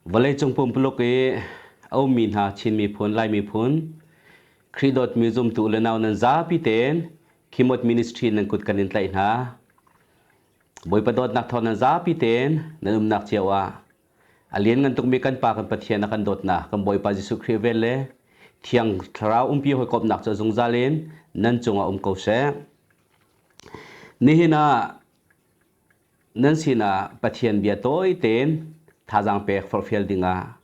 Vawleicung pumpuluk i a ummi hna Chin miphun, Lai miphun, Khrih dawtmi zumtu le nau nan zapi tein Khimot Ministry nan kut kan in tlaih hna. Bawipa dawtnak thawng nan zapi tein nan umnak cio ah a lianngan tukmi kan Pa kan Pathian a kan dawtnak kan Bawipa Jesuh Khrih vel le Thiang Thlarau umpi hawikomhnak cu zungzal in nan cungah um ko seh. Nihin ah nan sinah Pathian bia tawi tein thazaang pek forhfial dingah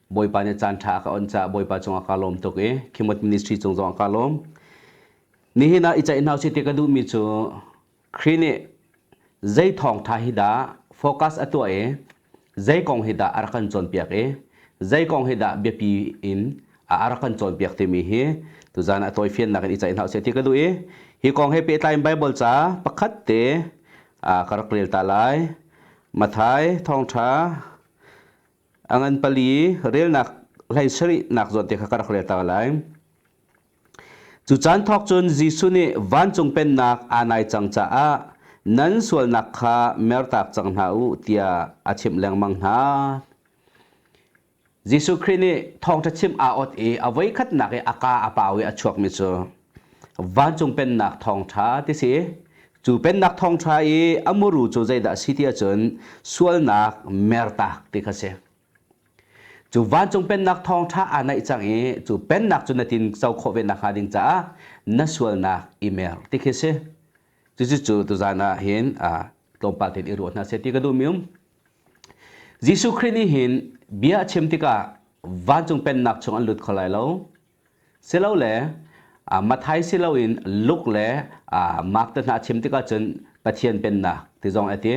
Bawipa nih caan ṭha a ka on caah Bawipa cungah kaa lawm tuk i Khimot Ministry cung zongah kaa lawm. Nihin ah i ceih hna usih ti ka duhmi cu Khrih nih zei thawngṭha hi dah focus a tuah i zei kong hi dah a rak kan cawnpiak i zei kong hi dah biapi in a rak kan cawnpiak timi hi tuzan ah tawifiannak in i ceih hna usih ti ka duh i hi kong he pehtlai in Bible ca pakhat te ka rak rel ta lai. Matthai thawngṭha a ngan pali relnak hlei sarih nak zawn te kha ka rak rel ta lai. Cu caan thawk cun Jesuh nih vancung pennak aa nai cang caah nan sualnak kha mertak cang hna u tiah a chimh lengmang hna. Jesuh Khrih nih thawngṭha chim aa ot i a voikhatnak i a kaa a pau i a chuakmi cu vancung pennak thawngṭha ti si. Cu pennak thawngṭha i a muru cu zeidah a si ti ahcun sualnak mertak ti kha si. Cu vancung pennak thawngṭha aa naih cang i cu pennak cu na tin co khawh ve nakhnga ding caah na sualnak i mer ti khi si. Cucu cu tuzaan ah hin tlawmpal tein i ruah hna seh ti ka duhmi um. Jesuh Khrih nih hin bia a chim tikah vancung pennak chung an lut kho lai lo. Silole Matthai si loin Luke le Mark te hna a chim tikah cun Pathian pennak ti zong a ti.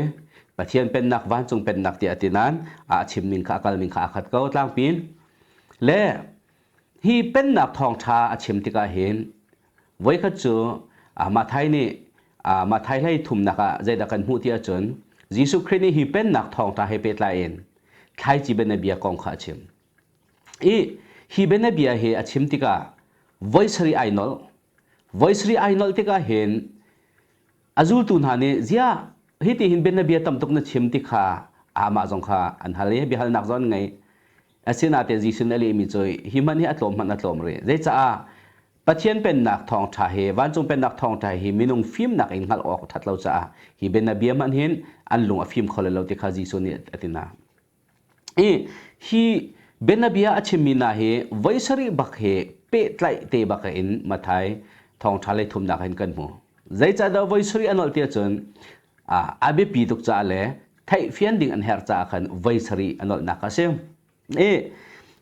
Pathian pennak vancung pennak ti a ti nain a chim ning kha a kal ning kha aa khat ko tlangpin. Le hi pennak thawngṭha a chim tikah hin Voikhat cu Matthai nih Matthai hlei thumnak ah zeidah kan hmuh ti ahcun Jesuh Khrih nih hi pennak thawngṭha he pehtlai in thlaici bianabia kong kha a chim. I hi bianabia hi a chim tikah voi sarih ai nolh. Voi sarih ai nolh tikah hin a zultu hna nih ziah hiti hin bianabia tam tuk na chim ti kha amah zong kha an hal i biahalnak zong an ngei. Asinain Jesuh nih a lehmi cu hi hmanh hi a tlawm hmanh a tlawm rih. Zeicaah Pathian Pennak thawngṭha hi vancung Pennak thawngṭha hi minung fimnak in hngalh awk a ṭhat lo caah hi bianabia hmanh hin an lung a fim kho lo ti kha Jesuh nih a ti hna. I hi bianabia a chimmi hna hi voi sarih bak hi pehtlaih te bak in Matthai thawngṭha lei thumnak hin kan hmu. Zeicahdah voi sarih a nolh ti ahcun a biapi tuk caah le theihfian ding an herh caah khan voi sarih a nolhnak a si. I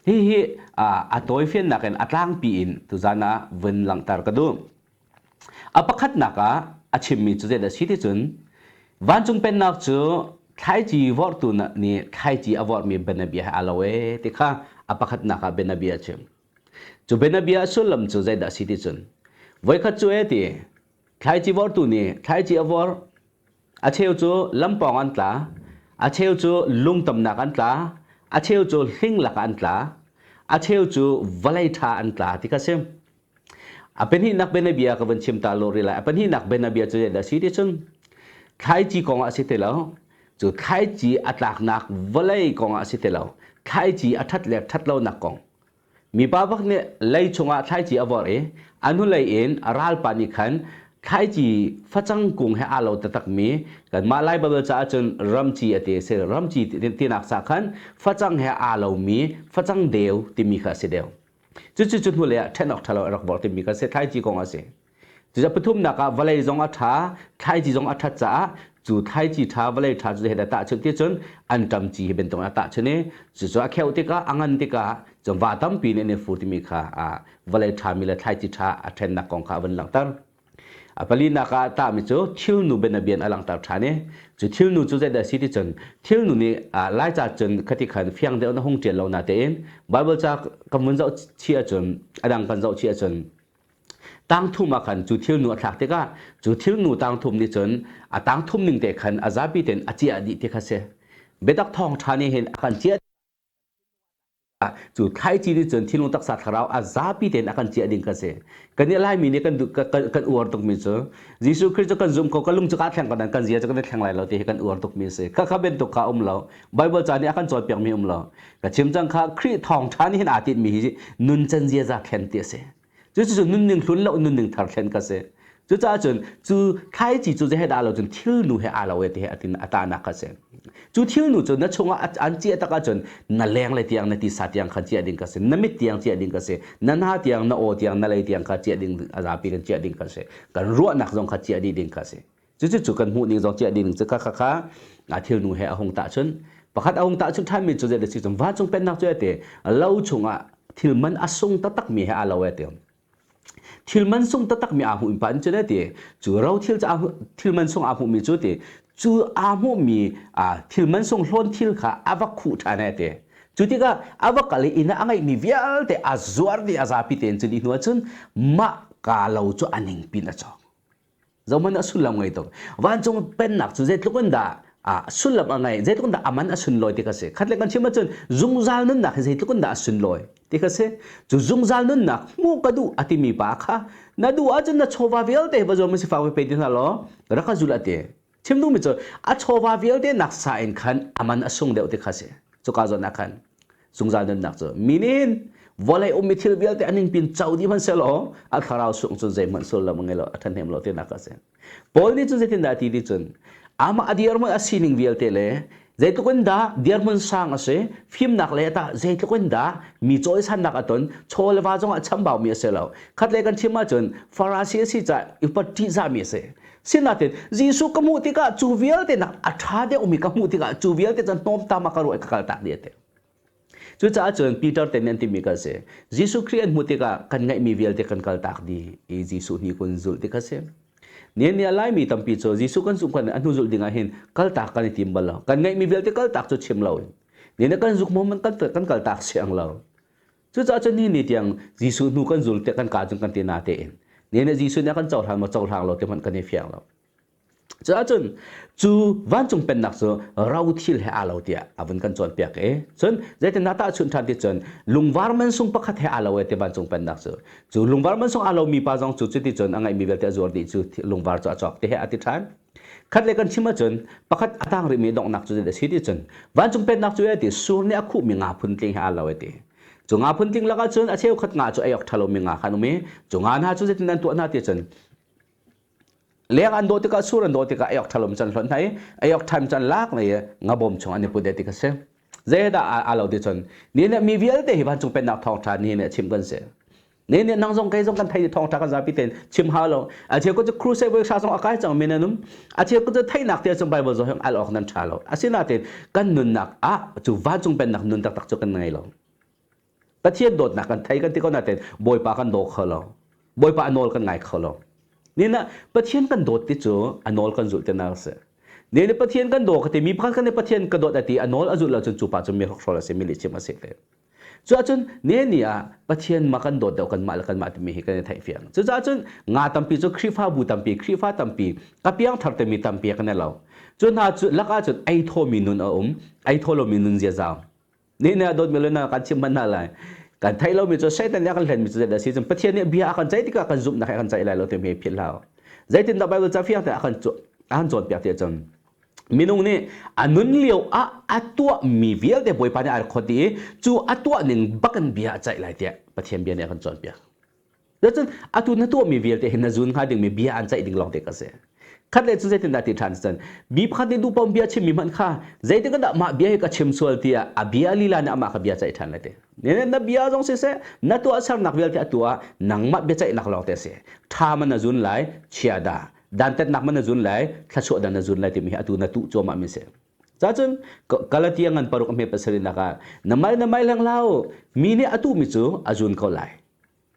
hihi a tawifiannak in a tlangpi in tuzan ah vun langhter ka duh. A pakhatnak ah a chimmi cu zeidah a si ti cun vancung pennak cu thlaici vorhtu nih thlaici a vorhmi bianabia he aa lo ee ti kha a pakhatnak ah bianabia a chim. Cu bianabia a sullam cu zeidah a si ti cun voikhat cu ee ti thlaici vorhtu nih thlaici a vorh A cheu cu lampawng an tla, a cheu cu lungtamnak an tla, a cheu cu hling lakah an tla, a cheu cu vawlei ṭha an tla ti kha si. A pahnihnak bianabia ka vun chim ta lo rih lai. A pahnihnak bianabia cu zeidah a si ti cun thlaici kong ah a si ti lo. Cu thlaici a tlaknak vawlei kong ah a si ti lo. Thlaici a ṭhat le ṭhat lonak kong. Mipa bak nih lei chungah thlaici a vorh i a hnulei in a ralpa nih khan thlaici facang kung he aa lo taktakmi kanmah Lai Baibal caah cun ramci a ti a si. Ramci tinak ca khan facang he aa lomi facang deu timi kha a si deuh. Cucu cu hnulei ah ṭhen awk ṭha lo a rak vorh timi kha si thlaici kong a si. Cucaah pathumnak ah vawlei zong a ṭha, thlaici zong a ṭhat caah cu thlaici ṭha, vawlei ṭha cu he tahchunh ti cun anṭam ci hi bantuk a tahchunh i cucu a kheuh tikah a ngan tikah cun va tampi nih an i fur timi kha vawlei ṭhami le thlaici ṭha a ṭhennak kong kha a vun langhter. A palinak ah tahmi cu thilnu bianabian a langhter ṭhan i cu thilnu cu zeidah a si ti cun thilnu nih Laica cun khati khan fiang deuh na hung ṭial lo natein Baibal ca kan vun zoh chih ahcun a dang kan zoh chih ahcun Tangthum ah khan cu thilnu a thlak tikah cu thilnu tangthum nih cun a tangthum ning te khan a zapi tein a ciah dih ti kha si. Biatak thawngṭha nih hin a kan ciah. Cu thlaici nih cun thinlung taksa thlarau a zapi tein a kan ciah ding kha si. Kan nih Laimi nih kan kan uar tukmi cu Jesuh Khrih cu kan zumh ko, ka lung cu kaa thleng ko nain kan zia cu kan i thleng lai lo ti hi kan uar tukmi a si. Khakha bantuk kha um lo. Bible ca nih a kan cawnpiakmi um lo. Ka chim cang kha Khrih thawngṭha nih hin aa tinhmi hi nuncan ziaza thlen ti a si. Cucu nunning hlun lo nunning thar thlen ka si. Cucaah cun cu thlaici cu zei he dah lo cun thilnu he aa lo e ti he atin a tahnak kha si. Cu thilnu cu na chungah an ciah tak ahcun na leng le tiang na tisa tiang kha ciah ding ka si. Na mit tiang ciah ding ka si. Na hna tiang, na aw tiang, na lei tiang kha ciah ding a zapi kan ciah ding ka si. Kan ruahnak zong kha ciah dih ding ka si. Cucu cu kan hmuh ning zong ciah ding cu kha kha kha a thilnu he a hung tahchun. Pakhat a hung tahchun ṭhanmi cu zei si cun vancung pennak cu te lo chungah thil man a sung taktak mi he aa lo e ti. Thil man sung taktak mi aa hmuh pa in cu ti cu ro thil cu thil man sung aa hmuh mi cu ti cu aa hmuh mi thil man sung hlawn thil kha a va khuh ṭhan e ti. Cu tikah a va kal i inn ah a ngeihmi vialte a zuar dih a zapi tein cu dih hnu ahcun mah ka lo cu a ning pin a cawk. Zohhmanh a sullam ngei tuk. Vancung pennak cu zeitluk in dah sullam a ngei, zeitluk in dah a man a sunlawi ti kha si. Khat le kan chim ahcun zungzal nunnak hi zeitluk in dah a sunlawi ti kha si. Cu zungzal nunnak hmuh ka duh a timi pa kha na duh ahcun na chawva vialte va zuam sifak pe ti hna law rak ka zul a ti. Chim duhmi cu a chawva vialte nak sa in khan a man a sung deuh ti kha si. Cuka zawn ah khan zungzal nunnak cu minin vawlei ummi thil vialte an pin co dih hmanhsehlaw a thlarau sung cun zeihmanh sullam a ngei lo a ṭhahnem lo tinak a si. Paul nih cun zeitindah a ti ti cun amah a dirhmun a sining vialte le zeitluk in dah dirhmun sang a si fimnak le tah zeitluk in dah mi cawisannak a ton chaw le va zongah chambaumi a si lo khat le kan chim ahcun Farasi a si caah upat ṭihzahmi a si Sinain Jesuh ka hmuh tikah cu vialte nak a ṭha deuhmi ka hmuh tikah cu vialte cu hnawmtam ah ka ruah i ka kaltak dih a ti. Cucaah cun Peter te nih an timi ka si. Jesuh Khrih an hmuh tikah kan ngeihmi vialte kan kaltak dih i Jesuh nih kun zulh ti kha si. Nihin ni ah Laimi tampi cu Jesuh kan zumh kan a hnu zulh ding ah hin kaltak kan i tim bal lo. Kan ngeihmi vialte kaltak cu chim lo in. Nihin kan zuk moment kan kan kaltak siang lo. Cucaah cun ni ni tiang Jesuh hnu kan zul tiah kan kaa cun kan ti na tein. Ni nih Jesuh nih a kan cohlan maw cohlang lo ti hmanh kan i fiang lo. Cucaah cun cu vancung pennak cu ro thil he aa lo tiah a vun kan cawnpiak i cun zeitindah tahchunh ṭhan ti cun lungvar mansung pakhat he aa lo e ti vancung pennak cu cu lungvar mansung aa lomi pa zong cu cuti cun a ngeihmi vialte a zuar dih cu lungvar cu a cawk ti he a ti ṭhan. Khat le kan chim ahcun pakhat a tang rihmi donghnak cu zeidah a si ti cun vancung pennak cu e ti sur nih a khuhmi nga phuntling he aa lo e ti. Cu nga phuntling lakah cun a cheukhat nga cu ei awk ṭha lomi nga kha an um i cu nga hna cu zeitin an tuah hna ti cun leng an dawh tikah sur an dawh tikah ei awk ṭha lomi cu an hlonh hna i ei awk ṭha cu an lak hna i ngabawm chung an i put e ti kha si. Zeidah aa lo ti cun ni nih mi vialte hi vancung pennak thawngṭha ni nih a chimh kan si. Ne nih nang zong kei zong kan thei thawngṭha kan zapi tein chim hau lo. A cheu ko cu crusade voi hra zong a kai cang mi nan um. A cheu ko cu theihnak te cun Bible zong al awk nan ṭha lo. Asinain kan nunnak ah cu vancung pennak nun taktak cu kan ngei lo. Pathian dawtnak kan thei kan ti ko nain Bawipa kan daw kho lo. Bawipa a nawl kan ngai kho lo. Ni na Pathian kan dawt ti cu a nawl kan zulh ti na si. Ne ni Pathian kan daw ka ti mi pakhat kan Pathian ka dawt a ti a nawl a zulh lo cun cu pa cu mi hrokhrawl a si mi lihchim a si te. Cuahcun ne ni ah Pathian ma kan dawt deuh kanmah le kanmah timi hi kan i theih fiang. Cucaah cun nga tampi cu Khrihfabu tampi, Khrihfa tampi, ka piangthar timi tampi kan i lo. Cu hna cu lakah cun ei thawmi nun a um, ei thaw lomi nun ziaza. Ni ne dawtmi le na kan chim hmanh hna lai. Kan theih lomi cu Satan nih a kan hlenmi cu zeidah a si cun Pathian nih bia a kan ceih tikah kan zumhnak he a kan ceih lai lo timi hi philh hlah. Zeitindah Bible ca fiang te a kan a kan cawnpiak ti ahcun minung nih a nun lio ah a tuahmi vialte Bawipa nih a rak khawt dih i cu a tuah ning bak in bia a ceih lai tiah Pathian bia nih a kan cawnpiak. Cun atu na tuahmi vialte hi na zun hnga dingmi bia an ceih ding lawng te ka si. Khat le cun zeitindah ti ṭhan cun mi pakhat nih duhpom bia chimmi hmanh kha zeitik dah mah bia hi ka chim sual tiah a bia lila nih amah kha bia ceih ṭhan lai ti. Na bia zong siseh na tuahsernak vialte atu ah nangmah biaceihnak lawng te a si. Ṭha man na zun lai, chia dah. Dantatnak man na zun lai, thluachuah dan na zun lai timi hi atu na tuh cuahmah mi si. Cacun Galatia ngan paruk a hme pasarih nak ah na mal na mai leng lau mi nih a tuhmi cu a zun ko lai.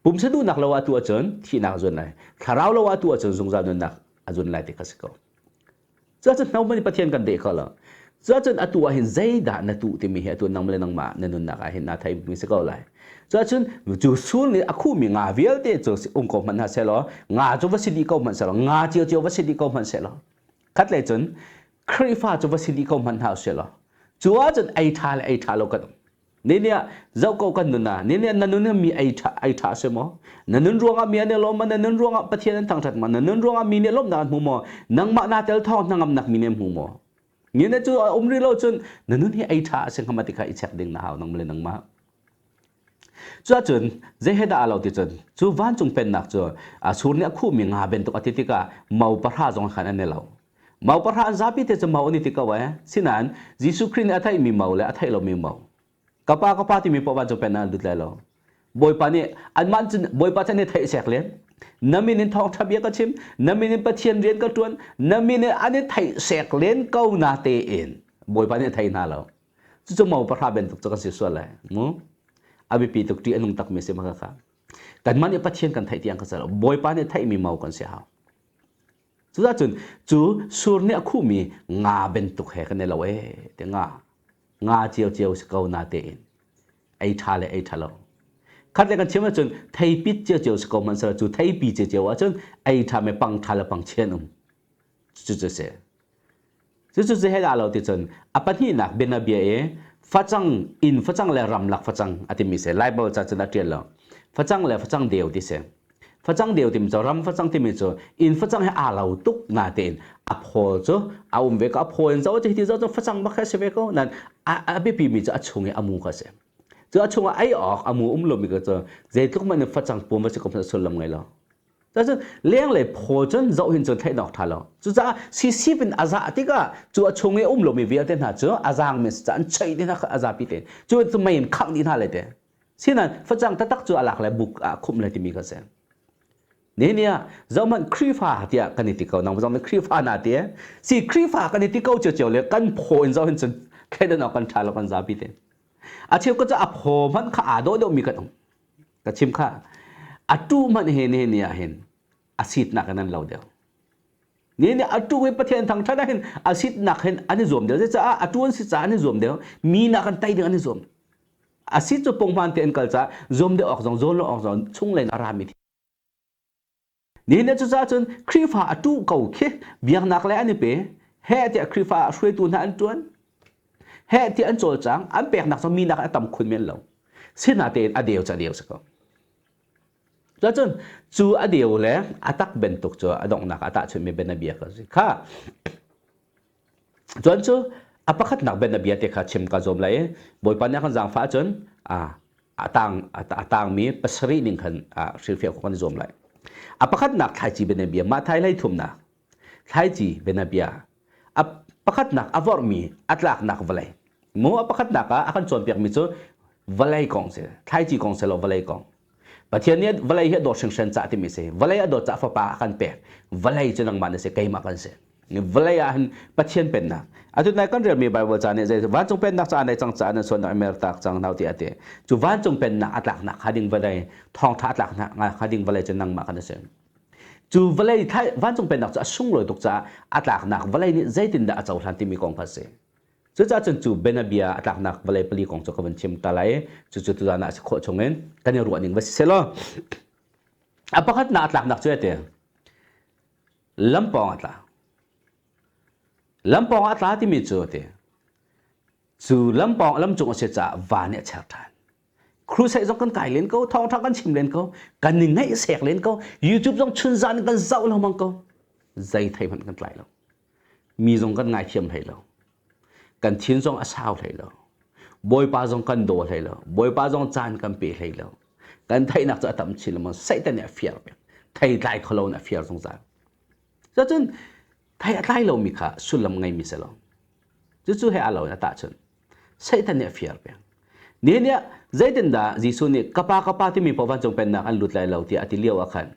Pumsa duhnak lo ah tu ahcun thihnak a zun lai. Thlarau lo ah tu ahcun zungzal nunnak a zun lai ti kha si ko. Cuacun hno Pathian kan deh kho lo. Cuacun atu ah hin zeidah na tuh timi hi atu nang le nangmah na nunnak ah hin naa thei mi si ko lai. Cuacun cu sul nih a khuhmi nga vialte cu um ko hmanh hna sehlaw nga cu va si dih ko hmanh sehlaw nga ciocio va si dih ko hmanh sehlaw khat lei cun Khrihfa cu va si dih ko hmanh hna sehlaw cu ahcun ei ṭha le ei ṭha lo kan um. Ni nih zoh ko kan nun ah ni nih na nun mi ei ṭha ei ṭha si maw? Na nun ruangah mi an i lawm ma? Na nun ruangah Pathian an thangṭhat ma? Na nun ruangah mi nih lawmhnak an hmu maw? Nangmah naa tel thawng hnangamnak mi nih an hmu maw? Ni na cu a um rih lo cun na nun hi ei ṭha a si hnga ma ti kha i check ding na hau nang le nangmah. Cuahcun zei he dah aa lo ti cun cu vancung pennak cu a sur nih a khuhmi nga bantuk a ti tikah mau pahra zong khan an i lo. Mau pahra an zapi te cu mau an i ti ko ee. Sinain Jesuh Khrih nih a theihmi mau le a theih lomi mau. Ka pa ka pa timi poah vancung pennak an lut lai lo. Bawipa nih anmah cun Bawipa cu an i theih sek len. Na min in thawngṭha bia ka chim, na min in Pathian rian ka ṭuan, na min in an i theih sek len ko na tein Bawipa nih a thei hna lo. Cucu mau pahra bantuk cu kan si sual lai. Mu? A biapi tuk ṭih a nung takmi si maka kha. Kanmah nih Pathian kan theih tiang kan si lo. Bawipa nih theihmi mau kan si hau. Cuzacun cu sur nih a khuhmi nga bantuk he kan i lo ee ti nga. Nga ciocio si ko na tein. Ei ṭha le ei ṭha lo. Khat le kan chim ahcun theipit ciocio si ko hmanh seh cu theipi ciocio ahcun ei ṭha me pang ṭha le pang chia an um. Cucu si. Cucu zei he dah lo ti cun a pahnihnak bianabia i facang inn facang le ramlak facang a timi si Bible ca cun a ṭial lo. Facang le facang deu ti si. Facang deu timi cu ram facang timi cu inn facang he aa lo tuk natein a phaw cu a um ve ko a phaw in zoh cu hiti zoh cu facang bak kha si ve ko nan a biapi mi cu a chung i a mu kha si. Cu a chungah ei awk a mu um lomi kha cu zeitluk man in facang pum a si ko hmanh sullam ngei lo. Cun lenglei phaw cun zoh hin cun theih awk ṭha lo. Cucaah sisip in a zah tikah cu a chung i a um lomi vialte hna cu a zaangmi a si caah an cheih dih hna kha a zapi tein. Cu cu mei in khangh dih hna lai te. Sinain facang taktak cu a lak le buk ah khumh le timi kha a si. Nihin ni ah zohhmanh Khrihfa tiah kan i ti ko nang zong nih Khrihfa na ti si Khrihfa kan i ti ko ciocio le kan phaw in zoh hin cun thleidan awk kan ṭha lo kan zapi te. A cheu ka cu a phaw hmanh kha aa dawh deuhmi kan um. Ka chim kha a tu hmanh he nihin ni ah hin a sitnak in an lo deuh. Ni nih a tu hi Pathian thangṭhat ah hin a sitnak hin an i zuam deuh. Zecaah a tu an si caah an i zuam deuh. Mi nak an tei ding an i zuam. A sit cu punghman te an kal caah zuam deuh awk zong zuam lo awk zong chung in a rami Nihin ni cucaah cun Khrihfa a tu ko khi biaknak le an i pe. Heh tiah Khrihfa ah hruaitu hna an ṭuan. Heh tiah an cawlcang. An peknak cu mi nak a tam khun men lo. Sinatein a deu cu a deu si ko. Cuacun cu a deu le a tak bantuk cu a donghnak ah tahchunhmi bianabia ka si kha. Cun cu a pakhatnak bianabia te kha chim ka zuam lai i Bawipa nih a kan zaangfah ahcun a tang a tangmi pasarih ning khan hrilhfiah khawh kan i zuam lai. A pakhatnak thlaici bianabia mah thai hlei thumnak thlaici bianabia a pakhatnak a vorhmi a tlaknak vawlei mu a pakhatnak ah a kan cawnpiakmi cu vawlei kong si thlaici kong si lo vawlei kong Pathian nih vawlei hi a dawt hringhran cah timi si. Vawlei a dawt cah fapa a kan pek. Vawlei cu nangmah na si, keimah kan si. Vawlei ah hin Pathian pennak. Atu nai kan relmi Bible ca nih zei vancung pennak ca nei cang caah nan sualnak i mertak cang hna ti a ti. Cu vancung pennak a tlaknak hnga ding vawlei, thawngṭha a tlaknak hnga ding vawlei cu nangmah kan si. Cu vawlei vancung pennak cu a sunglawi tuk caah a tlaknak vawlei nih zeitindah a cohlan timi kong kha a si. Cucaah cun cu bianabia a tlaknak vawlei pali kong cu ka vun chim ta lai. Cucu tuzaan ah a si khawh chungin kan i ruah ning va si sehlaw a pakhatnak a tlaknak cu ati lampawng a tla. Lampawng a tla timi cu ati cu lampawng lamcung a si caah va nih a cher ṭhan. Crusade zong kan kai len ko, thawngṭha kan chim len ko, kan i ngaihsek len ko, YouTube zong chunzan in kan zoh lengmang ko. Zei thei hmanh kan tlai lo. Mi zong kan ngaithiam hlei lo. Kan thin zong a sau hlei lo. Bawipa zong kan daw hlei lo. Bawipa zong caan kan pe hlei lo. Kan theihnak cu a tam chin lengmang. Satan nih a fiar peng. Thei tlai kho lo in a fiar zungzal. Cucun thei a tlai lomi kha sullam ngeimi si lo. Cucu he aa lo in a tahchunh. Satan nih a fiar peng. Nihin ah zeitindah Jesuh nih ka pa ka pa timi paoh vancung pennak an lut lai lo tiah a ti lio ah khan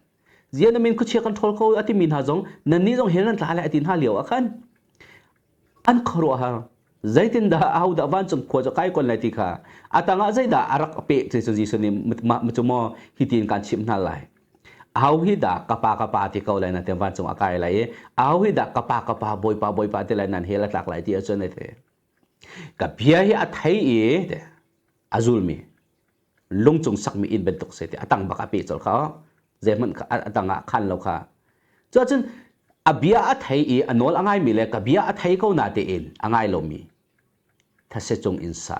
Ziah na min khuachia kan ṭhawl ko a timi hna zong nannih zong hell nan tla lai a ti hna lio ah khan an khuaruahhar. Zeitindah ahodah vancung khua cu kai kon lai ti kha a tangah zeidah a rak peh ti cu Jesuh nih cu maw hitin kan chimh hna lai. Aho hi dah ka pa ka pa ti ko lai na te vancung a kai lai i aho hi dah ka pa ka pa bawipa bawipa ti lai nan hell a tlak lai ti ahcun a ti. Ka bia hi a thei i a zulmi lungcung sakmi inn bantuk si ti a tang bak a pe colh kha zeihmanh a tang ah khan lo kha cuahcun a bia a thei i a nawl a ngaimi le ka bia a thei ko na tein a ngai lomi thase cung in sa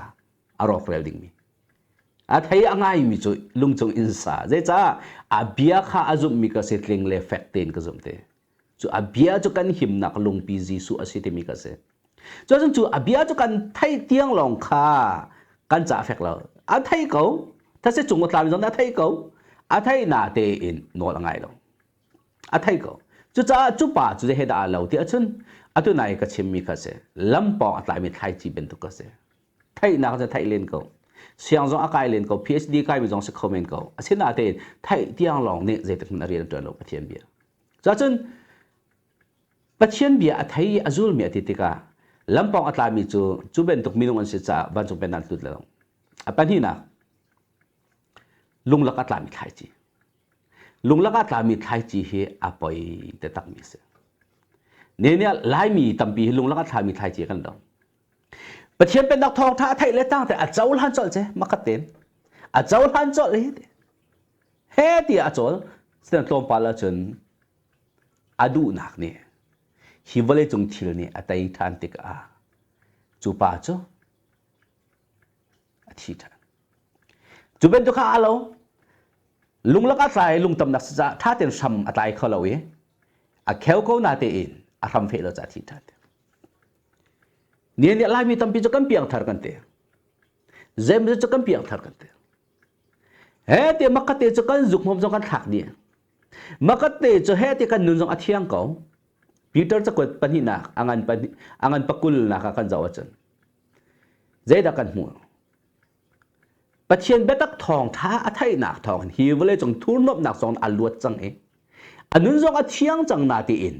a rawk rel dingmi. A thei a ngaimi cu lungcung in sa. Zeicah a bia kha a zumhmi ka si tling le fek tein ka zumh te. Cu a bia cu kan himnak lungpi Jesuh a si timi ka si. Cun cu a bia cu kan theih tiang lawng kha kan ca fek lo. A thei ko. Thase cung a tlami zong a thei ko. A thei na tein nawl a ngai lo. A thei ko. Cucaah cu pa cu zei he dah aa lo ti ahcun atu nai ka chimmi kha si. Lampawng a tlaimi thlaici bantuk ka si. Theihnak cu theih len ko. Siang zong a kai len ko. PhD kaimi zong si kho men ko. Asinain theih tiang lawng nih zeitik hmanh a rian a ṭuan lo Pathian bia. Cuahcun Pathian bia a thei i a zulmi a ti tikah lampawng a tlami cu cu bantuk minung an si caah vancung pennak lut lo. A pahnihnak, lunglak a tlami thlaici. Lunglak a tlami thlaici hi a poi taktakmi a si. Ne nih Laimi tampi hi lunglak a thlami thlaici kan lo. Pathian pennak thawngṭha a theih le tang te a cohlan colh ce makhat tein. A cohlan colh hi he tiah a cawl. Sinan tlawmpal ahcun a duhnak nih hi vawleicung thil nih a tei ṭhan tikah cu pa cu a thi ṭhan. Cu bantuk kha aa lo. Lunglak a tlai lungtamnak si caah ṭha tein hram a tlai kho lo i a kheu ko na tein a hram feh lo caah a thi ṭhan. Nihin nih Laimi tampi cu kan piangthar kan ti. Zeimawzat cu kan piangthar kan ti. He ti makate cu kan zuk hmawm zong kan thlak dih. Makate cu he ti kan nun zong a thiang ko. Peter cakuat pahnihnak a ngan pahnih a ngan pakul nak ah kan zoh ahcun zeidah kan hmuh? Pathian biatak thawngṭha a theihnak thawngin hi vawleicung thurhnawmhnak zong a luat cang i a nun zong a thiang cang na tiin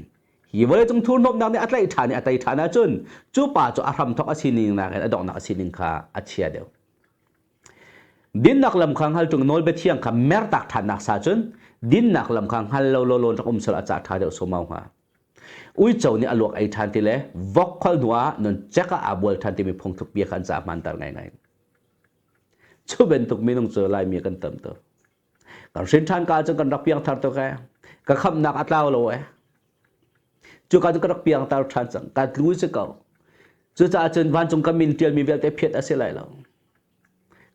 hi vawleicung thurhnawmhnak nih a tlaih ṭhan i a tei ṭhan ahcun cu pa cu a hramthawk a sining nakin a donghnak a sining kha a chia deuh. Dinnak lam kha hngal ṭung nawlbia thiang kha mertak ṭhannak sa cun dinnak lam kha hngal lo law rak um sal a cah ṭha deuh somau hnga. Uico nih a luak ei ṭhan ti le vok khol hnu ah nun cek ah aa bual ṭhan timi phungthluk bia kha an ca hmanter ngaingai. Cu bantuk minung cu Laimi kan tam tuk. Kan hrin ṭhan ka cun kan rak piangthar tuk ee. Ka khamnak a tlau lo ee. Cu ka cun ka rak piangthar ṭhan cang. Ka tlu si ko. Cucaah cun vancung ka min ṭialmi vialte phiat a si lai lo.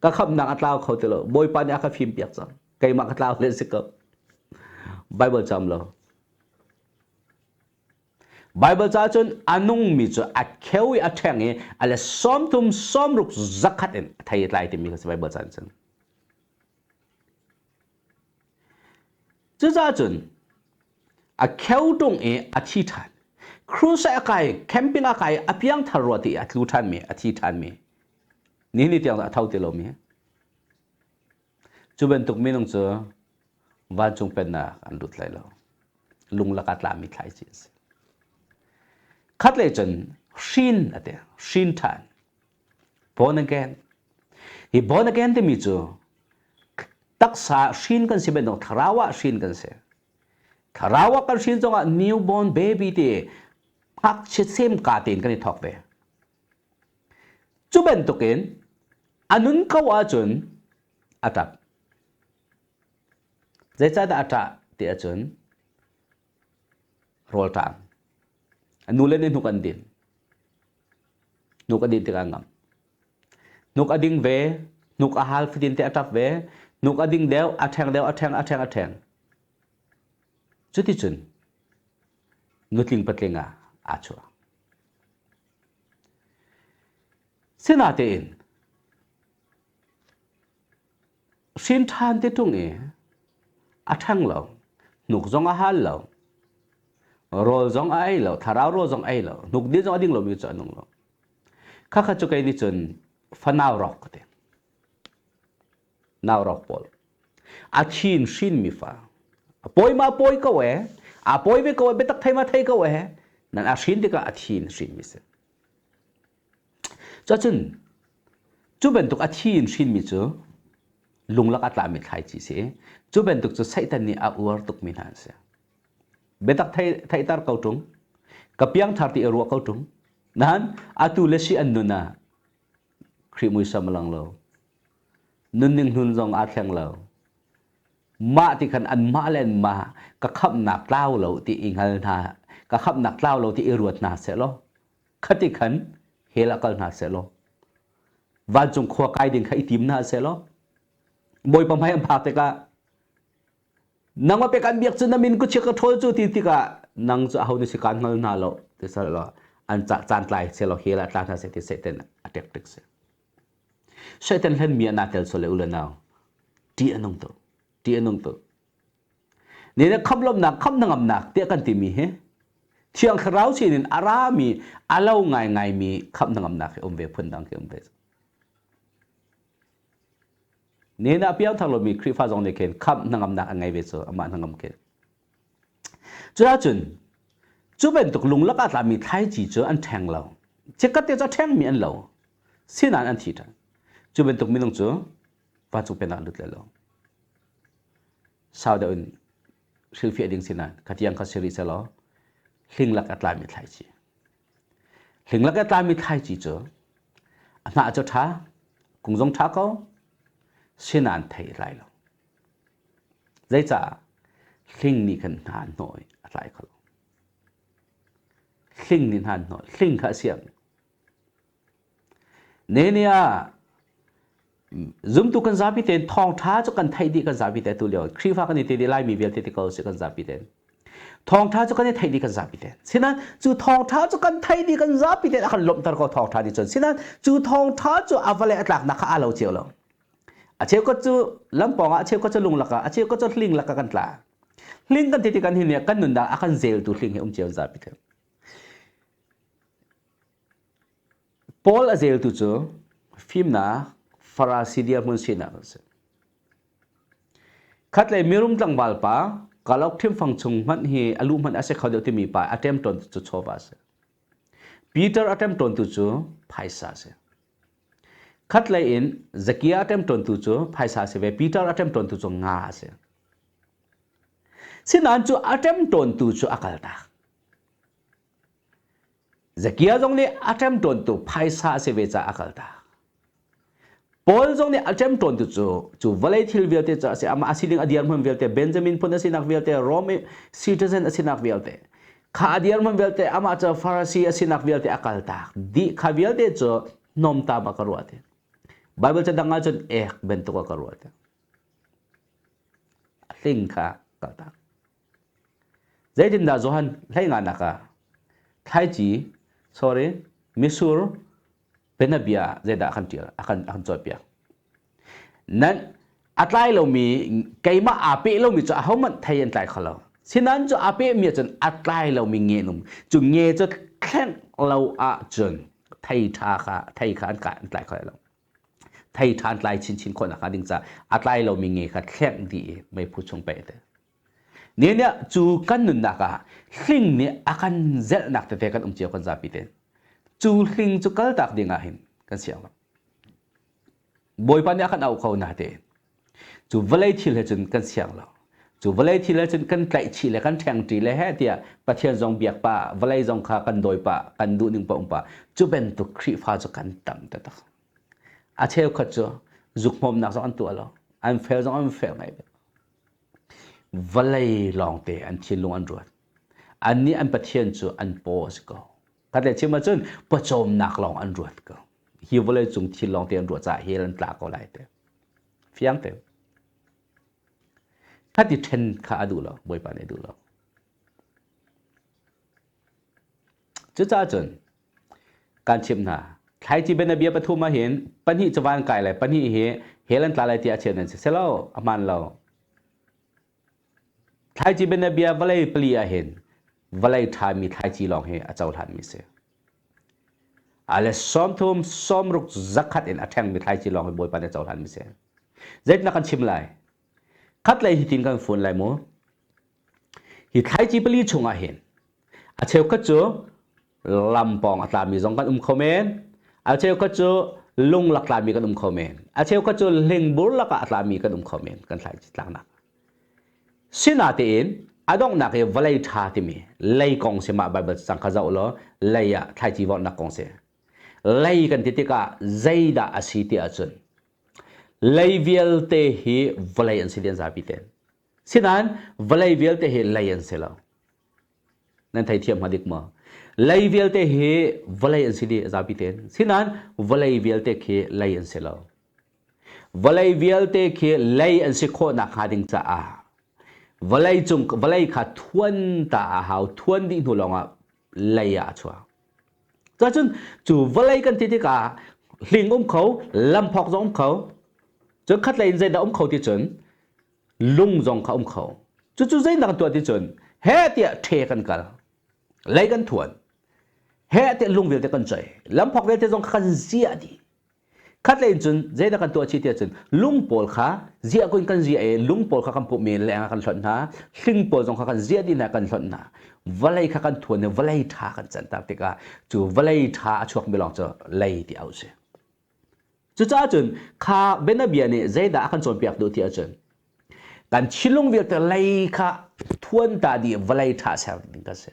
Ka khamnak a tlau kho ti lo. Bawipa nih a ka fim piak cang. Keimah ka tlau len si ko. Bible cam lo. Baibal ca cun a nungmi cu a kheu i a ṭheng i a le 30 60 zakhat in a thei a tlai timi kha si Baibal ca cun. Cucaah cun a kheu ṭung i a thi ṭhan. Crusade a kai, camping a kai, a piangthar rua ti i a tlu ṭhanmi, a thi ṭhanmi. Nihin ni tiang a tho ti lomi. Cu bantuk minung cu vancung pennak an lut lai lo. Lunglak ah tlami thlaici an si. Khatlei cun hrin a ti, hrin ṭhan. Born again. Hi born again timi cu taksa hrin kan si bantuk thlarau ah hrin kan si. Thlarau ah kan hrin zongah newborn baby ti ngakchia semka tein kan i thawk ve. Cu bantukin a nun ko ahcun a ṭap. Zeicahdah a ṭah ti ahcun rawlṭam. A nule nih hnuk an din. Hnuk a din tikah a ngam. Hnuk a ding ve, hnuk a hal fatin te a ṭap ve, hnuk a ding deuh, a ṭheng deuh, a ṭheng, a ṭheng, a ṭheng. Cuticun nutling patling ah aa chuah. Sinatein hrin ṭhan ti ṭung i a ṭhang lo, hnuk zong a hal lo, rawl zong a ei lo, thlarau rawl zong ei lo, hnuk din zong a ding lomi cu a nung lo. Khakha cu kei nih cun fanau rawk ka ti. Nau rawk pawl. A chin hrinmi fa. A pawi ma pawi ko e, a pawi ve ko e, biatak thei ma thei ko e, nan a hrin tikah a thin hrinmi si. Cuacun cu bantuk a thi in hrinmi cu lunglak a tlami thlaici si. Cu bantuk cu Satan nih a uar tukmi hna an si. Biatak theihter ko ṭung, ka piangthar ti i ruah ko ṭung. Nain atu le si an nun ah Khrih muisam a lang lo. Nunning hnun zong aa thleng lo. Mah ti khan anmah le anmah ka khamhnak tlau lo ti i hngal hna, ka khamhnak tlau lo ti i ruat hna sehlaw, khati khan hell ah kal hna sehlaw, vancung khua kai ding kha i tim hna sehlaw. Bawipa hmai an phak tikah nangmah pe kan biak cu na min ku chia ka ṭhawl cu ti tikah nang cu aho nih si kaan hngal hna lo ti sal lo an ca caan tlai se lo hell ah tla hna seh ti Satan a tek tik si. Satan hlen mi ah naa tel sual le u le nau ṭih a nung tuk ṭih a nung tuk. Ni le khamlawmnak khamhnangamnak tiah kan timi hi Thiang Thlarau sinin a rami a lo ngaingaimi khamhnangamnak hi um ve phundang khi um ve. Nihin ah piangthar lomi Khrihfa zong nih khin khamh hnangamnak an ngei ve cu amah hnangam khi. Cuahcun cu bantuk lunglak ah tlami thlaici cu an ṭheng lo. Chikkhat te cu a ṭhengmi an lo. Sinain an thi ṭhan. Cu bantuk minung cu vancung pennak an lut lai lo. Sau deuh in hrilhfiah ding sinain khatiang kha si rih selaw hlinglak a tlami thlaici. Hlinglak a tlami thlaici cu a hnah cu ṭha, kung zong ṭha ko, sinain thei a tlai lo. Zeicah? Hling nih khan hna an hnawh i a tlai kho lo. Hling nih hna an hnawh. Hling kha a siang. Nehemiah zumtu kan zapi tein thawngṭha cu kan theih dih kan zapi te tu lio Khrihfa kan i te dih Laimi vialte ti ko si kan zapi tein thawngṭha cu kan i theih dih kan zapi tein sinain cu thawngṭha cu kan theih dih kan zapi tein a kan lawmhter ko thawngṭha nih cun sinain cu thawngṭha cu a vale a tlaknak kha aa lo cio lo a cheukhat cu lampawng ah a cheukhat cu lung lakah a cheukhat cu hling lakah kan tla hling kan ti tik kan hin kan nunnak a kan zeltu hling hi um cio zapi te Paul a zeltu cu fimnak Farasi dirhmun sinak a si. Khatlei mirum tlangval pa kalauk thimfang chung hmanh hi a luh hmanh a si kho deuh timi pa a ṭemṭawn cu chawva a si. Peter a ṭemṭawntu cu phaisa a si. Khatlei in Zakia a ṭemṭawntu cu phaisa a si ve. Peter a ṭemṭawntu cu nga a si. Sinain cu a ṭemṭawntu cu a kaltak. Zakia zong nih a ṭemṭawntu phaisa a si ve caah a kaltak. Paul zong nih a ṭemṭawntu cu cu vawlei thil vialte cu a si amah a si ding a dirhmun vialte Benjamin phun a sinak vialte Rome citizen a sinak vialte kha a dirhmun vialte amah cu Pharisee a sinak vialte a kaltak dih kha vialte cu hnawmtam a ka ruah ti. Bible ca dang ahcun ek bantuk a ka ruah ti. A hling kha kaltak. Zeitindah Johan hleinganak ah thlaici, sorry, misur bianabia zeidah a kan ṭial, a kan a kan cawnpiak. Nan a tlai lomi keimah aa peh lomi cu ahohmanh thei an tlai kho lo. Sinain cu aa pehmi ahcun a tlai lomi nge an um. Cu nge cu thlengh lo ahcun thei ṭha kha thei kha an kai an tlai kho lai lo. Thei ṭha an tlai chinchin khawh nakhnga ding caah a tlai lomi nge kha thlengh dih i meiphu chung peh te. Nihin ah cu kan nunnak ah hling nih a kan zelhnak tete kan um cio kan zapi te. Cu hling cu kaltak ding ah hin kan siang lo. Bawipa nih a kan auh ko na te. Cu vawlei thil he cun kan siang lo. Cu vawlei thil he cun kan tlaihchih le kan ṭhengṭi le he tiah Pathian zong biak pah, vawlei zong kha kan dawi pah, kan duh ning paoh um pah. Cu bantuk Khrihfa cu kan tam taktak. A cheukhat cu zukhmawmnak zong an tuah lo. An fel zong an fel ngai ve. Vawlei lawngte an thinlung an ruat. Annih an Pathian cu an paw a si ko. Khat le chim ahcun pawcawmnak lawng an ruat ko. Hi vawlei cung thil lawngte an ruah caah hell an tla ko lai te. Fiang te. Khati ṭhen kha a duh lo. Bawipa nih a duh lo. Cucaah cun kan chimh hna. Thlaici bianabia pathum ah hin pahnih cu van kai lai, pahnih hi hell an tla lai tiah a chim nan si. Si lo, a hmaan lo. Thlaici bianabia vawlei pali ah hin vawlei ṭhami thlaici lawng hi a cohlanmi si. Ale 30 60 zakhat in a ṭhengmi thlaici lawng hi Bawipa nih a cohlanmi si. Zeitindah kan chim lai? Khatlei hitin kan fun lai mu. Hi thlaici pali chungah hin a cheukhat cu lam pawng a tlami zong kan um kho men. A cheukhat cu lung lak tlami kan um kho men. A cheukhat cu hlingbur lakah a tlami kan um kho men kan thlaici tlaknak. Sinatein a donghnak i vawlei ṭha timi lei kong si mah Baibal cang kha zoh law lei ah thlaici vorhnak kong si. Lei kan ti tikah zeidah a si ti ahcun lei vialte hi vawlei an si dih an zapi te. Sinain vawlei vialte hi lei an si lo. Nan theithiam hnga dik maw? Lei vialte hi vawlei an si dih zapi tein. Sinain vawlei vialte khi lei an si lo. Vawlei vialte khi lei an si khawh nakhnga ding caah vawlei cung vawlei kha thuan ta a hau thuan dih hnu lawngah lei ah a chuak. Cacun cu vawlei kan ti tikah hling um kho, lamphawk zong um kho, cun khatlei in zeidah um kho ti cun lung zong kha um kho. Cucu zeidah kan tuah ti cun heh tiah ṭhe kan kal, lei kan thuan, heh tiah lung vialte kan choi, lamphawk vialte zong kha kan ziah dih. Khatlei in cun zeidah kan tuah chih tiah cun lung pawl kha ziah kun kan ziah i lung pawl kha kan pumh i leng ah kan hlonh hna, hling pawl zong kha kan ziah dih hna kan hlonh hna. Vawlei kha kan thuan i vawlei ṭha kan canter tikah cu vawlei ṭha a chuakmi lawng cu lei ti au si. Cucaah cun kha bianabia nih zeidah a kan cawnpiak duh ti ahcun kan thinlung vialte lei kha thuan ta dih vawlei ṭha ser ding kan si.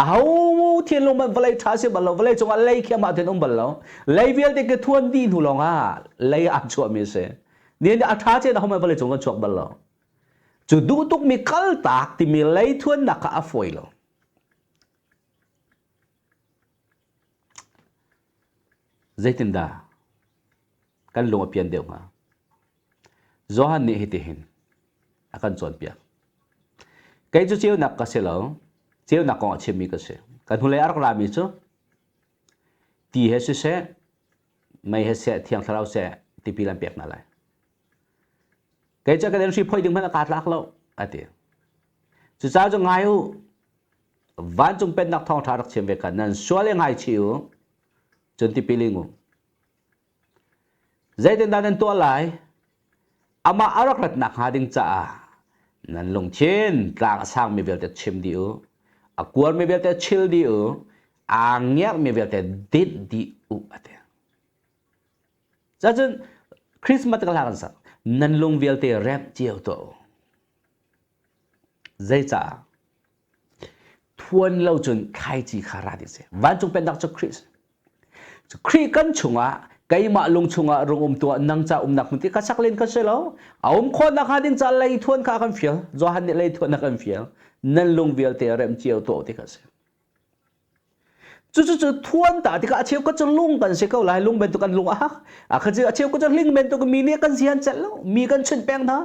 Aho thinlung hmanh vawlei ṭha si bal lo, vawlei cungah lei khi amah tein um bal lo. Lei vialte khi thuan dih hnu lawngah lei aa chuahmi a si. Nihin a ṭha cen aho hmanh vawlei cung kan chuak bal lo. Cu duh tukmi kaltak timi lei thuannak kha a fawi lo. Zeitindah kan lung a pian deuh hnga? Johan nih hitihin a kan cawnpiak. Kei cu ceunak ka si lo, ceunak kong a chimmi ka si. Ka hnulei a rak rami cu ti he siseh, mei he seh, thiang thlarau seh tipil an pek hna lai. Kei cu ka hri phoi ding hmanh a kaa tlak lo, a ti. Cucaah cu ngai u, vancung pennak thawngṭha rak chim ve kha nan sual i ngaichih u, cun tipil ing u. Zeitindah nan tuah lai? Amah a rak rat nakhnga ding caah nan lungthin tlang a sangmi vialte chim dih u, a kuarmi vialte chil dih u, aa ngiarmi vialte dinh dih u a ti. Cacun Christmas ka hla kan sak. Nan lung vialte remh cio tuah u. Zeicah? Thuan lo cun thlaici kha ra ding si. Vancung pennak cu Khrih si. Khrih kan chungah keimah lung chungah rung um tuah nang ca umnak hmun ti kha sak len ka si lo. A um khawhnak hnga ding ca lei thuan kha a kan fial. Johan nih lei thuan a kan fial. Nan lung vialte rem cio tuah ti kha si. Cucu thuan ta tikah a cheu ka cu lung kan si ko lai lung bantuk an lung a hak a kha a cheu ka cu hling bantuk mi nih kan zian celh lo mi kan chunh peng hna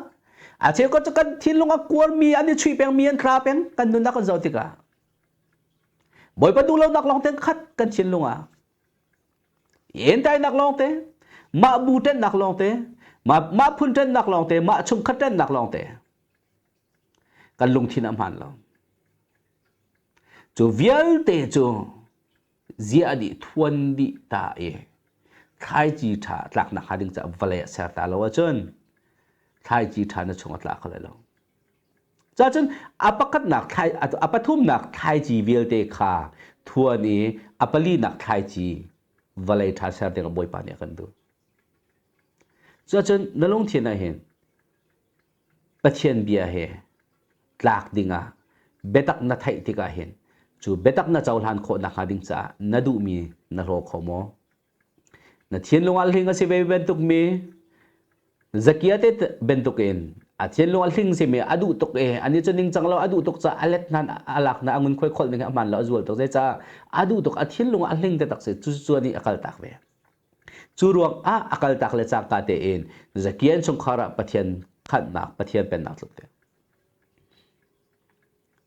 a cheu ka cu kan thinlung a kuar mi an i chuih peng mi an thla peng kan nunnak kan zoh tikah Bawipa duh lonak lawng te khat kan thinlung ah entainak lawng te mah bu ṭennak lawng te mah mah phun ṭennak lawng te mah chungkhat ṭennak lawng te kan lungthin a hmaan lo Cu vialte cu ziah dih thuan dih ta i thlaici ṭha tlaknak hnga ding caah vawlei a ser ta lo ahcun thlaici ṭha na chung a tla kho lai lo. Cacun a pakhatnak thlai a pathumnak thlaici vialte kha thuan i a palinak thlaici vawlei ṭha ser ding ah Bawipa nih a kan duh. Cuacun na lungthin ah hin Pathian bia he tlak dingah biatak na theih tikah hin cu biatak na cohlan khawh nakhnga ding caah na duhmi na hlaw kho maw? Na thinlung ah hling a si ve bantuk mi Zakia te bantuk in a thinlung a hling simi a duh tuk i ani cu ningcang lo a duh tuk caah a let hnan a lak na a ngun khoi kholh ning a hmaan lo a zual tuk zeicah a duh tuk a thinlung ah a hling te tak si cu cu nih a kal tak ve. Cu ruangah a kaltak le cangka tein Zakian chungkhar ah Pathian khanhnak, Pathian pennak tluk te.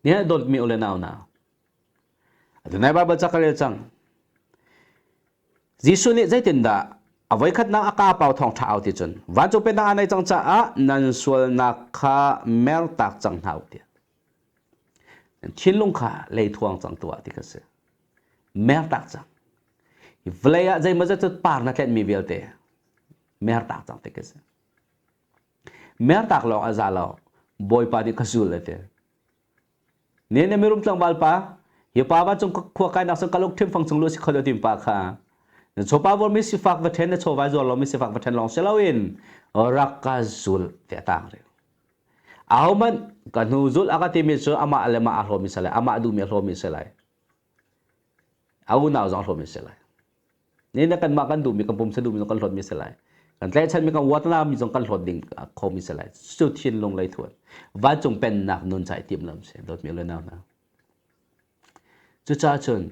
Ni dawtmi u le nau na. Adonai Bible ca ka rel cang. Jesuh nih zeitindah a voikhatnak a ka pau thawng ṭha au ti cun vancung pennak a nei cang caah nan sualnak kha mertak cang hna u tiah. Thinlung kha leithuang cang tuah ti kha si. Mertak cang. Vawlei ah zeimawzat cu par na tlenhmi vialte mertak cang ti ka si. Mertak lawng a za lo. Bawipa nih ka zul a ti. Ne ne mirum tlangval pa, hi pa va cung khua kainak sang kaluk thim fang chung lu si kholo tim pa kha. Na chawpa vor mi sifak va then na chawva zuar lo mi sifak va then long si loin rak ka zul te tang re. Ahohmanh ka hnu zul a ka timi cu amah le mah a hlawmi si lai, amah duhmi a hlawmi si lai. A unau zong hlawmi si lai. Ni na kanmah kan duhmi kan pumsa duhmi zong kan hlawtmi si lai. Kan tlaihchanmi kan uatnami zong kan hlawt ding khomi si lai. Cu thinlung lei thuan. Vancung pennak nun cai tim lam si. Dawtmi le nau hna. Cucaah cun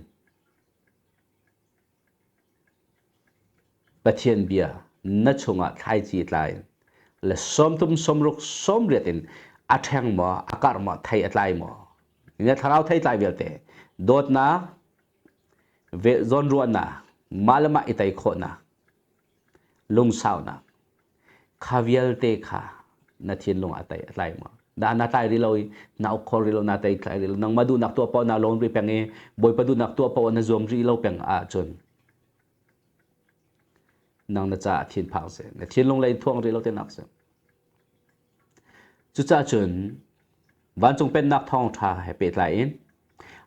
Pathian bia Na chungah thlaici tlai le 30, 60, 80 in a ṭheng maw, a karh maw, thei a tlai maw? Na thlarau thei tlai vialte dawtnak, zawnruahnak, mah le mah i tei khawhnak, lungsaunak, kha vialte kha na thinlung ah a tlai maw? Dah na tlai rih lo i na uk kho rih lo, na tei tlai rih lo, nangmah duhnak tuah paoh na lawn rih peng i Bawipa duhnak tuah paoh na zuam rih lo peng ahcun nang na caah thinphang si. Na thinlung lei thuang rih lo tinak si. Cucaah cun vancung pennak thawngṭha he pehtlai in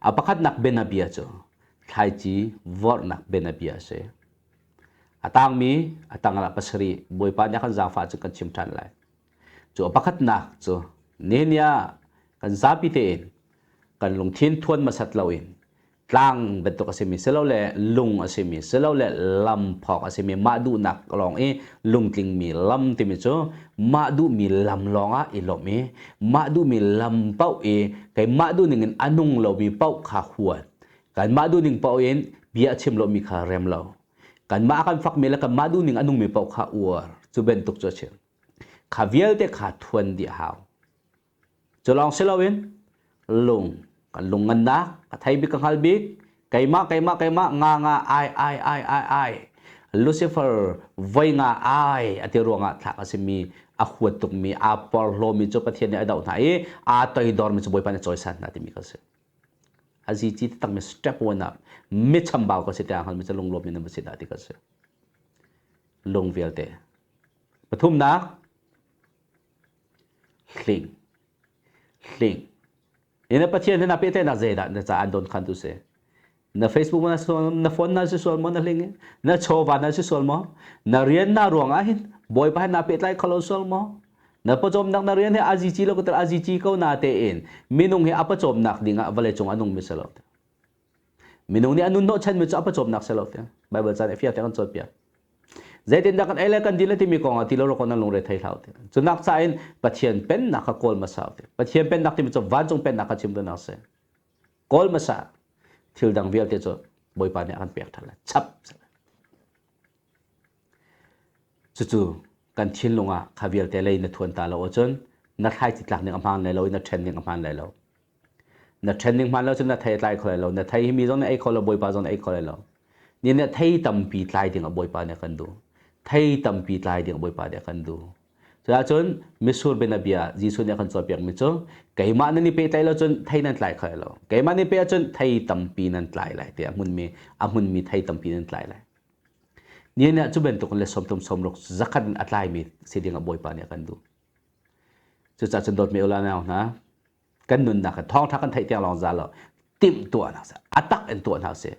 a pakhatnak bianabia cu thlaici vorhnak bianabia a si. A tangmi a tangah pasarih Bawipa nih a kan zaangfah cu kan chim ṭhan lai. Cu a pakhatnak cu nihin ah kan zapi tein kan lungthin thuan hmasat loin tlang bantuk a simi silole lung a simi silole lamphawk a simi mah duhnak lawng i lungtlingmi lam timi cu mah duhmi lam lawng ah i lawmh i mah duhmi lam paoh i keimah duhning in a nung lomi paoh kha huat, kanmah duhning paoh in bia a chim lomi kha rem lo, kanmah a kan fakmi le kanmah duhning a nungmi paoh kha uar, cu bantuk cu a chim. Kha vialte kha thuan dih a hau. Cu lawng si loin lung kan lung ngannak ka thei bik ka hngal bik keimah keimah keimah nga nga ai ai ai ai ai Lucifer voi nga ai a ti ruangah thlak a simi a huat tukmi aa porhlawmi cu Pathian nih a doh hna i aa toidormi cu Bawipa nih a cawisan hna timi ka si. A zici takmi step one ah mi chambau ka si tiah hngalmi cu lunglawmmi na va si dah ti ka si. Lung vialte. Pathumnak Hling. Hling. Ina Pathian he na pehtlaihnak zeidah na caah an don khan tu si? Na Facebook na na phone na si sual maw na hling? Na chawva na si sual maw? Na rian na ruang ah hin Bawipa he na pehtlai kho lo sual maw? Na pawcawmnak na rian he azici lo ko azici ko na tein minung he a pawcawmnak ding ah vawlei cung a nung mi si lo. Minung nih a nun hnawhchanmi cu a pawcawmnak si lo tiah Baibal ca nih fiang tein kan cawnpiak. Zeitindah kan ei le kan din le timi kong ah ti lo rawk nan lungre thei hlah ti. Cu nak ca in Pathian pennak kha kawl hmasa ti. Pathian pennak timi cu vancung pennak kha chim duhnak si. Kawl hmasa thil dang vialte cu Bawipa nih a kan pek ṭhan lai. Chap. Cucu kan thinlung ah kha vialte lei na thuan ta lo ahcun na thlaici tlak ning a hmaan lai lo i na ṭhen ning a hmaan lai lo. Na ṭhen ning hmaan lo cun na thei a tlai kho lai lo. Na thei hi mi zong nih ei kho lo, Bawipa zong nih ei kho lai lo. Ni nih thei tampi tlai ding ah Bawipa nih a kan duh. Thei tampi tlai ding ah Bawipa nih a kan duh. Cuahcun mitsur bianabia Jesuh nih a kan cawnpiakmi cu keimah nan i pehtlaih lo cun thei nan tlai kho lai lo. Keimah nan i peh ahcun thei tampi nan tlai lai tiah a hmunmi a hmunmi thei tampi nan tlai lai. Nihin ah cu bantuk le 30 sawmruk zakhat in a tlaimi si ding ah Bawipa nih a kan duh. Cucaah cun dawtmi ula nau hna, kan nunnak hi thawngṭha kan theih tiang lawng za lo timh tuah hna seh, a tak in tuah hna seh.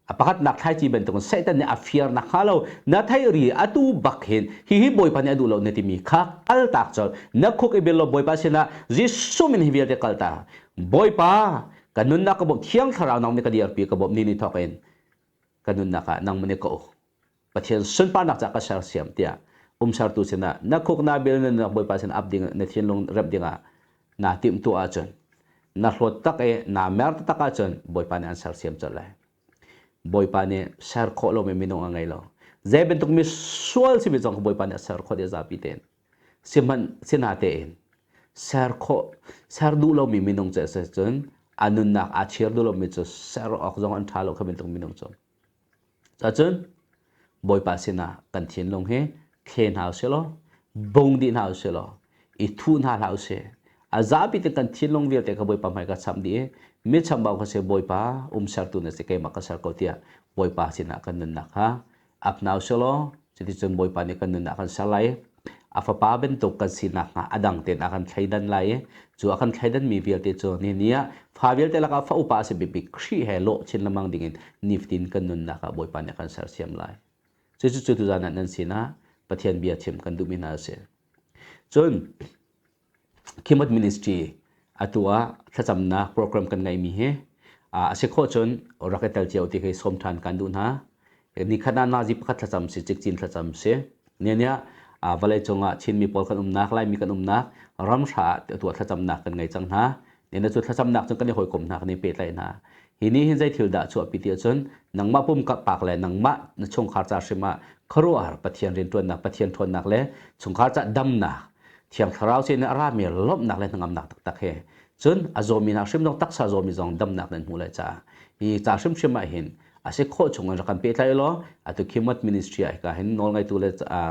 A pakhatnak thlaici bantukin Satan nih a fiar nakhnga lo na theih ri atu bak hin hihi Bawipa nih a duh lo na timi kha kaltak colh. Na khuk i bil law Bawipa sinah Jesuh min hi vialte kalta. Bawipa, ka nunnak ka bawmh, Thiang Thlarau nang nih ka dirpi ka bawmh ni ni thawk in ka nunnak ah nangmah nih ka uk. Pathian sunparnak caah ka sersiam tiah umsertu sinah na khuk na bil na nunnak Bawipa sin ap ding na thinlung remh dingah naa timh tuah ahcun na hlawt tak i naa mer taktak ahcun Bawipa nih an sersiam colh lai. Bawipa nih ser khawh lomi minung a ngei lo. Zei bantuk mi sual simi zong kha Bawipa nih a ser khawh dih zapi tein. Sihmanh sina tein ser khawh ser duh lomi minung cu a si cun a nunnak aa chir duh lomi cu ser awk zong an ṭha lo kha bantuk minung cu. Cacun Bawipa sinah kan thinlung hi thle hna usih law, bung dih hna usih law, i thuh hna hlah usih. A zapi te kan thinlung vialte kha Bawipa hmai ka chamh dih i mi chambau kha si Bawipa umsertu na si keimah ka ser ko tiah Bawipa sinah kan nunnak kha ap hna usih law cuticun Bawipa nih kan nunnak kan ser lai i a fapa bantuk kan si nakhnga a dang tein a kan thleidan lai i cu a kan thleidanmi vialte cu nihin ah fa vialte lakah fa upa a si bikbik Khrih he lawh chin lengmang dingin nifatin kan nunnak ah Bawipa nih a kan sersiam lai. Cucu cu tuzan ah nan sinah Pathian bia chim kan duhmi hna a si. Cun Khimot Ministry atu ah thlacamnak program kan ngeihmi hi a si khawh cun rak i tel cio ti khi sawm ṭhan kan duh hna. Nikhat ah nazi pakhat thlacam si, cikcin thlacam si. Nian ah vawlei cungah Chinmi pawl kan umnak, Laimi kan umnak ramhra ah atu ah thlacamnak kan ngei cang hna. Nian cu thlacamnak cun kan i hawikom hna, kan i pehtlaih hna. Hi ni hin zei thil dah chuahpi ti ahcun nangmah pum pak le nangmah na chungkhar ca hrim ah khuaruahhar Pathian rianṭuannak, Pathian ṭhawnnak le chungkhar ca damnak, Thiang Thlarau sin in a rami lawmhnak le hnangamnak taktak he cun a zawmi hna hrim zong taksa zawmi zong damnak nan hmuh lai caah hi ca hrimhrim ah hin a si khawh chung in rak kan pehtlai law atu Khimot ministry ah hika hin nawlngeitu le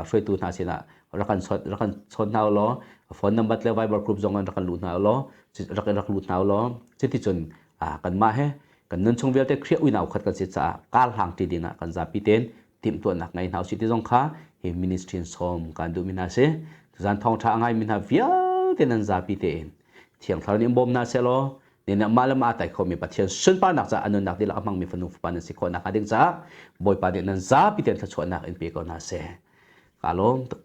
hruaitu hna sinah rak kan rak kan chawn hna law phone number le Viber group zong in rak kan lut hna law rak rak lut hna law cuticun kanmah he kan nun chung vialte Khrih uinau khat kan si caah kar hlang ti ding ah kan zapi tein timhtuahnak ngei hna usih ti zong kha hi ministry in sawm kan duhmi hna si. Tuzan thawngṭha a ngaimi hna vialte nan zapi tein Thiang Thlarau nih in bawm hna sehlaw nih mah le mah aa tai khomi Pathian sunparnak caah a nunnak dihlak a hmangmi fanu fapa nan si khawh nakhnga ding caah Bawipa nih nan zapi tein thluachuahnak in pe ko hna seh. Ka lawm tuk.